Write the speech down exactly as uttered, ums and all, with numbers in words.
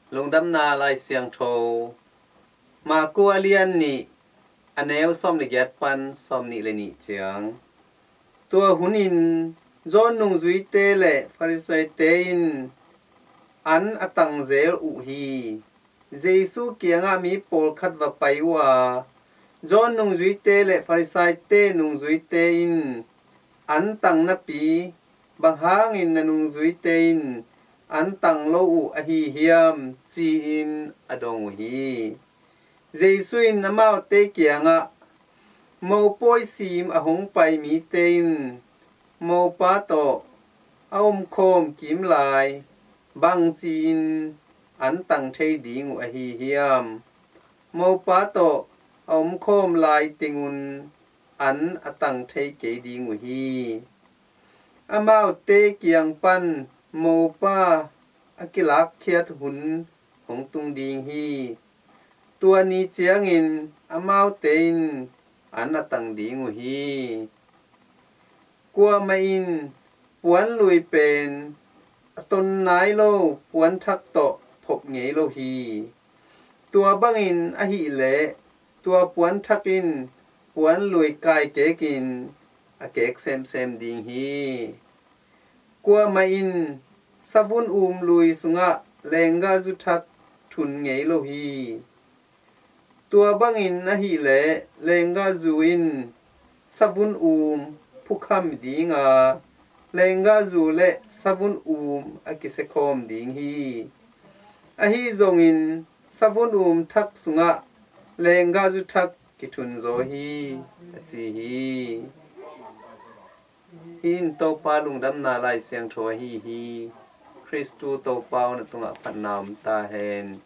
Lungdamna Lai Siangtho, Marku a lian nih, a neu sawm le giat pan sawm nih le nih ciang. Tua hunin John nungzuite le Farisaite in an a tang zel uh hi. Jesu kiangah mi pawlkhat va pai uh a, John nungzuite le Farisaite nungzuite in an tang napi, bang hangin na nungzuite in an tang lo uh ahi hiam, ci-in a dong uh hi. Jesu in amaute kiangah, mopawi sim a hong pai mite in mopa tawh a omkhawm kim lai bang ci-in an tang thei ding uh ahi hiam? Mopa tawh a omkhawm lai tengun an a tang thei kei ding uh hi. Amaute kiang pan mopa a kilakkhiat hun hong tung ding hi. Tua ni ciangin amaute in an a tang ding uh hi. Kuamah in puanlui pen a ton nai lo puanthak tawh phop ngei lo hi. Tua bangin ahih leh tua puanthak in puanlui kai kekin a kek semsem ding hi. Kuamah in savun um lui sungah lenggahzu thak thun ngei lo hi. Tua bangin ahih leh lenggahzu in savun um phukham dinga, lenggahzu le savun um a kisiakhawm ding hi. Ahi zongin savun um thak sungah lenggahzu thak kithun zaw hi, a ci hi. Hih in Topa lungdamna Lai Siangtho ahi hi. Khristu Topa aw, na tungah phatna om ta hen.